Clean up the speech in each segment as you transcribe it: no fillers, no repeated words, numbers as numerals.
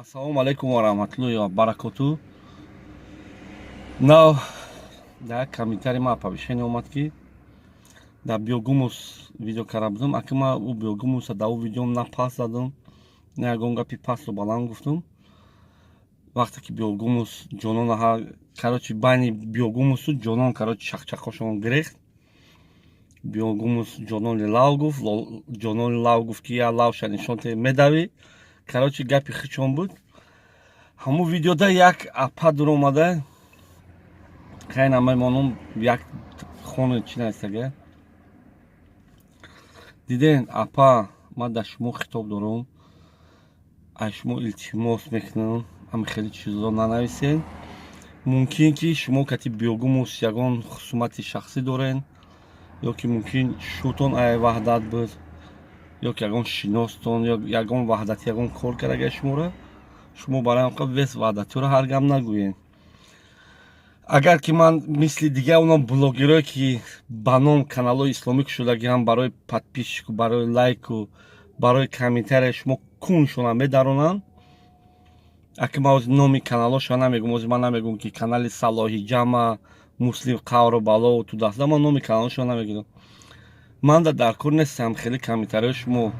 Ассалому алайкум ва раҳматуллоҳи ва баракоту. Нав дар як комментарий ма оповещение омад, ки дар биогумус видео карда будам. Аки ма ӯ биогумуса дар ӯ видеом на пас задам, на ягон гапи пасту баланд гуфтам. Вақте ки биогумус ҷонон, короче, байни биогумусу ҷонон, короче, чақчақошон гирехт. Биогумус ҷонони лав гуфт, ҷонони лав гуфт, ки я лавша нишон медавӣ. Короче, гапи хичон буд. Ҳамун видеода як апа дуромада, хайна мемонум, як хони чи навистага диден. Апа, ман дар шумо хитоб дорам, аз шумо илтимос мекунам, ҳами хеле чизо нанависен. Мумкин ки шумо кати биогумус ягон хусумати шахсӣ дорен, ё ки мумкин шутон ай ваҳдат буд, ё ки ягон шиностон, ё ягон ваҳдати ягон кор кардага шуморо. Шумо барои ҳамқа вес ваҳдатиёро ҳар гап нагӯен. Агар ки ман мисли дигар оно блогерое, ки ба ном каналҳои исломӣ кушодагиам, барои подписчику, барои лайку, барои комментария шумо куншона медаронанд. Аки ман ҳозир номи каналҳошо намегум. Ҳозир ман намегум, ки канали Салоҳи Ҷама, Муслим Қавру Бало ту даста. Ман номи каналҳошо намегирам. Ман дар кор нестам хеле комментариҳои шумо.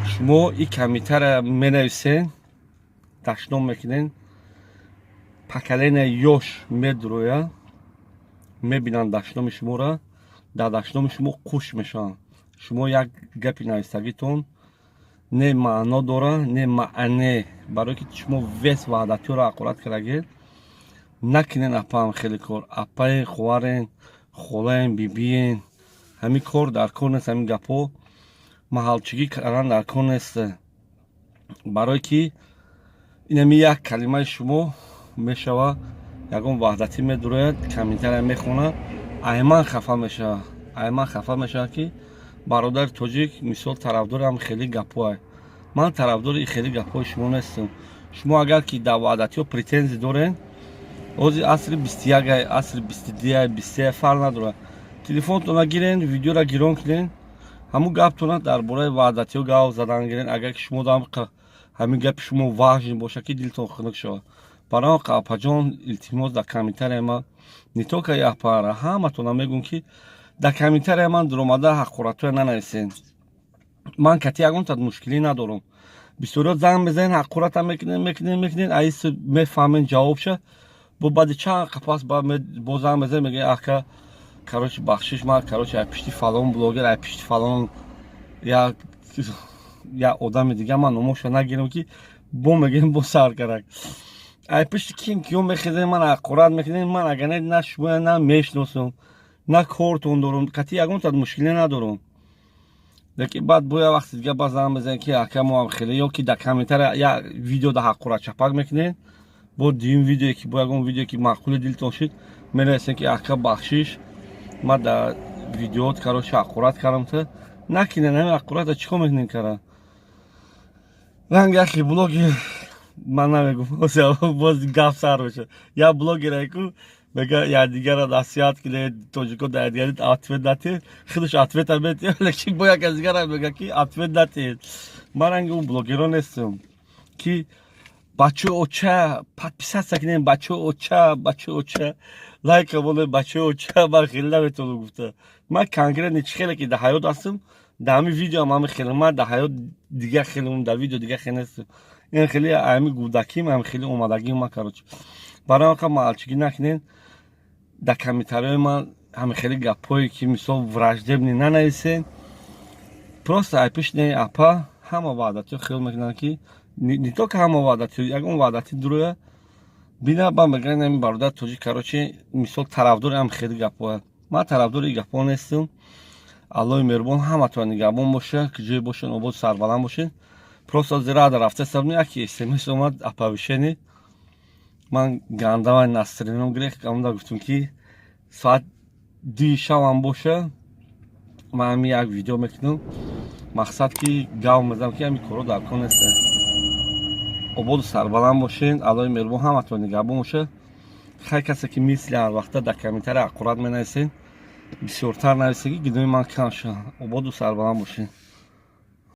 Шумо и комментария менависен, дашном мекунен, поколения ёш медуроя, мебинанд дашноми шуморо, дар дашноми шумо қуш мешаванд. Шумо як гапи навистагитон не маъно дора, не маъне, барое ки шумо вес ваҳдатиёро ҳақорат кардагед. Накунен, апаам, хеле кор. Апаен, хуварен, холаен, бибиен, ҳамин кор дар кор нест. Ҳамин гапҳо маҳалчигӣ кардан дар кор нест, барое ки инами як калимаи шумо мешава, ягон ваҳдатӣ медурояд, комментария мехонад, айман хафа мешавад, айман хафа мешавад, ки бародари тоҷик мисол тарафдори ҳам хеле гапҳое. Ман тарафдори хеле гапҳои шумо нестам. Шумо агар ки дар ваҳдатиҳо претензия дорен, ҳозир асри 21, асри 22, 23, фарқ надорад, телефонтона гирен, видеора гирон кунен, ҳамун гаптона дар бораи ваҳдатиҳо гап задан гирен. Агар ки шумо ҳамин гапи шумо важный бошад, ки дилтон хунук шавад. Барои апаҷон, илтимос, дар комментария ма, не только апара, ҳаматона мегӯм, ки дар комментария ман дуромада ҳақоратҳое нанависен. Ман кати ягонта мушкилӣ надорам. Бисёриҳо занг мезанен, ҳақората мекунен, мекунен, мекунен, аис мефаҳмен ҷавобша. Бо баъди чанд қапас бо занг мезанен, мегӯен: «Ака, короче, бахшиш, ман, короче, ай пишти фалон блогер, ай пишти фалон як одами дига, ман номоша нагирам, ки бо мегӯем, бо сар карак, ай пишти ким киё мехезем, ман ҳақорат мекунем». Ман агар на шумо на мешиносам, на кортон дорам, кати ягонта мушкиле надорам. Лекин баъд бо як вақти дига ба занг мезанем, ки ака, мо ҳам хеле, ё ки дар комментария як видео да ҳақорат чапак мекунем. Бо дуюм видеое ки бо ягон видеое ки маъқули дилтон шуд, менависем, ки ака, бахшиш, ман дар видеоот, короче, ҳақорат кардам. Та накунен ҳамин ҳақората. Чӣ кор мекунем кара ранг яхе блогер, ман намегум, боз гап сар мешавад. Як блогере ку мега: «Якдигара насиҳат кунед, тоҷико, дар якдигари ответ натиҳед». Худаш ответа метиҳад, лекин бо як аз дигара мега, ки ответ натиҳед. Ман ранги он блогеро нестам, ки бачаи оча подписаться кунем, бачаи оча, бачаи оча лайка монем, бачаи оча. Ман хеле наметавонам гуфта. Ман конкретно чӣ хеле ки дар ҳаёт ҳастам, дар ҳамин видеоам ҳами хеле. Ман дар ҳаёт дига хеле, дар видео дига хеле нестам. Ин хеле ҳами гудаким, ҳами хеле омадагим ман. Короче, барои ҳамқа маҳалчигӣ накунен. Дар комментариҳои ман ҳами хеле гапҳое ки мисол враждебный нанависен. Просто ай пиши не апа, ҳама ваҳдатиҳо хиёл мекунанд, ки не только ҳама ваҳдатиҳо, ягон ваҳдатӣ дуроя бина ба мегӯянд: ҳамин бародар тоҷик, короче, мисол тарафдори ҳам хеле гапҳоя. Ман тарафдори ин гапҳо нестам. Аллоҳи меҳрубон ҳаматон нигаҳбон боша, ки ҷое бошен, ободу сарбаланд бошед. Просто зирада рафта сабни яки смс омад, оповещение. Ман гандавай настроением гирехт, амда гуфтам, ки соат 2 шавам боша, ман ҳами як видео мекунам, мақсад ки гав мезанам, ки ҳамин корҳо дар кор нест. Ободу сарбаланд бошед, Аллоҳи меҳрубон ҳаматон нигаҳбон боша. Хай, касе ки мисли ҳар вақта дар комментария ҳақорат менависед, бисёртар нависед, ки гинои ман кам шавад. Ободу сарбаланд бошед.